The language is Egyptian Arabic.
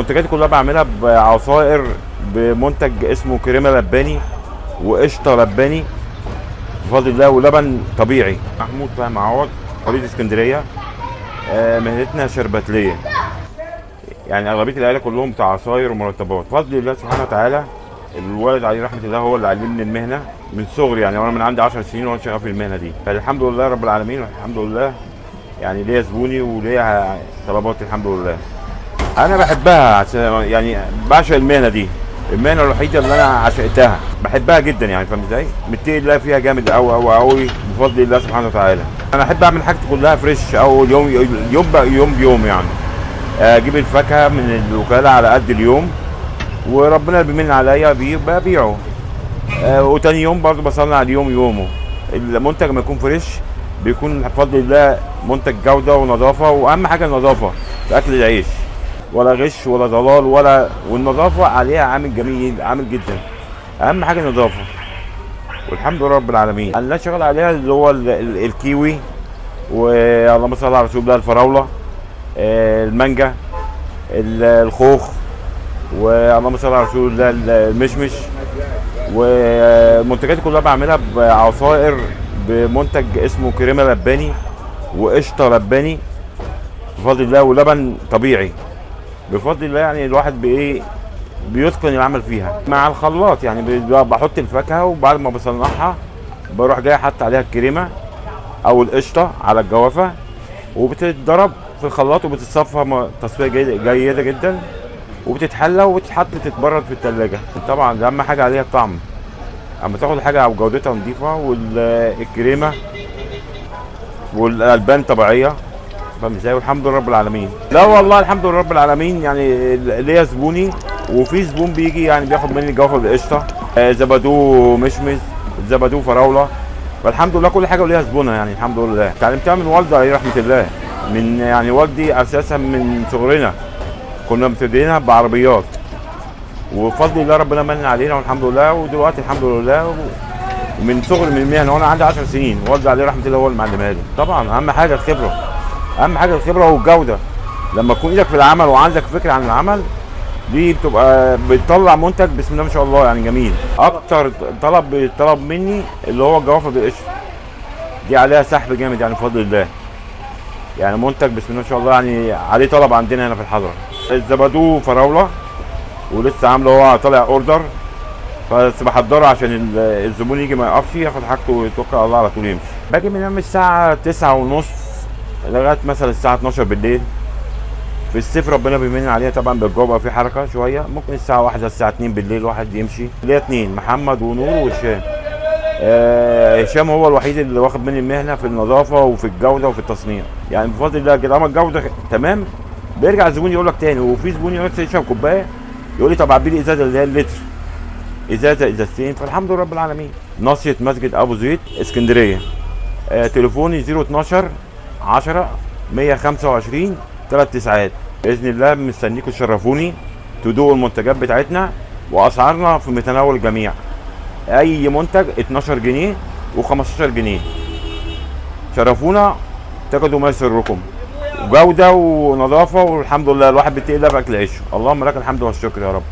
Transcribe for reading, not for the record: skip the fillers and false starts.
منتجاتي كلها بعملها بعصائر، بمنتج اسمه كريمة لباني وقشطه لباني بفضل الله، ولبن طبيعي. محمود فهمي عوض، قرية اسكندرية. مهنتنا شربتليه، يعني اغلبية العيلة كلهم بتاع عصاير ومرطبات. بفضل الله سبحانه وتعالى الوالد عليه رحمه الله هو اللي علمني المهنة من صغري، يعني وانا من عندي 10 سنين وانا شغال في المهنة دي. فالحمد لله رب العالمين، والحمد لله يعني ليا زبوني وليا طلباتي الحمد لله. انا بحبها، يعني بعشق المهنة دي، المهنة الوحيدة اللي انا عشقتها، بحبها جدا يعني، فاهم ازاي؟ متقي الله فيها جامد قوي قوي قوي بفضل الله سبحانه وتعالى. انا احب اعمل حاجتي كلها fresh، او يوم يوم يوم بيوم، يعني اجيب الفاكهة من الوكالة على قد اليوم، وربنا بيمن عليا بيه ببيعه. وتاني يوم برضه بصنع اليوم يومه. المنتج لما يكون fresh بيكون بفضل الله منتج جوده ونظافه، واهم حاجة النظافة في اكل العيش، ولا غش ولا ضلال ولا، والنظافة عليها عامل جميل، عامل جدا، اهم حاجة النظافة، والحمد لله رب العالمين. انا شغال عليها اللي هو الكيوي، واللهم صل على رسول الله، الفراوله، المانجا، الخوخ، واللهم صل على رسول الله، المشمش. ومنتجاتي كلها بعملها بعصائر، بمنتج اسمه كريمة لباني وقشطه لباني بفضل الله، ولبن طبيعي بفضل الله. يعني الواحد بايه بيتقن العمل فيها مع الخلاط، يعني بحط الفاكهة وبعد ما بصنعها بروح جاي حاطط عليها الكريمة او القشطه على الجوافه، وبتتضرب في الخلاط وبتتصفى تصفية جيدة جدا، وبتتحلى وبتتحط تتبرد في التلاجة. طبعا اهم حاجة عليها الطعم، اما تاخد حاجة او جودتها نظيفة، والكريمه والالبان طبيعية، فاهم ازاي؟ والحمد لله رب العالمين. لا والله الحمد لله رب العالمين، يعني ليا زبوني، وفي زبون بيجي يعني بياخد مني الجوافه بالقشطه، زبادو مشمش، زبادو فراوله، فالحمد لله كل حاجة وليها زبونها يعني الحمد لله. اتعلمتها من والدي عليه رحمه الله، من يعني والدي اساسا من صغرنا كنا مبتدئينها بعربيات، وبفضل الله ربنا من علينا والحمد لله، ودلوقتي الحمد لله. ومن صغري من المهنة وانا عندي 10 سنين، والدي عليه رحمه الله هو اللي معلمها لي. طبعا اهم حاجة الخبرة، اهم حاجة الخبرة والجودة. لما تكون ايدك في العمل وعندك فكرة عن العمل دي بتبقى بتطلع منتج بسم الله ما شاء الله يعني جميل. اكتر طلب بيطلب مني اللي هو الجوافه بالقشطه، دي عليها سحب جامد يعني بفضل الله، يعني منتج بسم الله ما شاء الله يعني عليه طلب عندنا هنا في الحضرة. الزبادو فراوله ولسه عامله، هو طالع order، بس بحضره عشان الزبون يجي ما يقفش، ياخد حاجته ويتوكل على الله على طول يمشي. باجي من الساعة 9:30 لغاية مثلا الساعة 12 بالليل. في الصيف ربنا بيمن عليها طبعا بالجو بقى في حركة شوية، ممكن الساعة 1 الساعة 2 بالليل واحد يمشي. ليا 2، محمد ونور وهشام. هشام هو الوحيد اللي واخد مني المهنة في النظافة وفي الجودة وفي التصنيع، يعني بفضل الله كده اما الجودة تمام بيرجع الزبون يقول لك تاني. وفي زبون يقول لك يشرب كوباية يقول لي طب عبي لي ازازة اللي هي اللتر، ازازة ازازتين، فالحمد لله رب العالمين. ناصية مسجد ابو زيد اسكندرية. تليفوني 012 10 125 3 تسعات. باذن الله مستنيكم تشرفوني، تدوقوا المنتجات بتاعتنا، واسعارنا في متناول الجميع. اي منتج 12 جنيه و15 جنيه. شرفونا، تجدوا ما يسركم، جوده ونظافه، والحمد لله الواحد بيتقي الله في اكل عيشه. اللهم لك الحمد والشكر يا رب.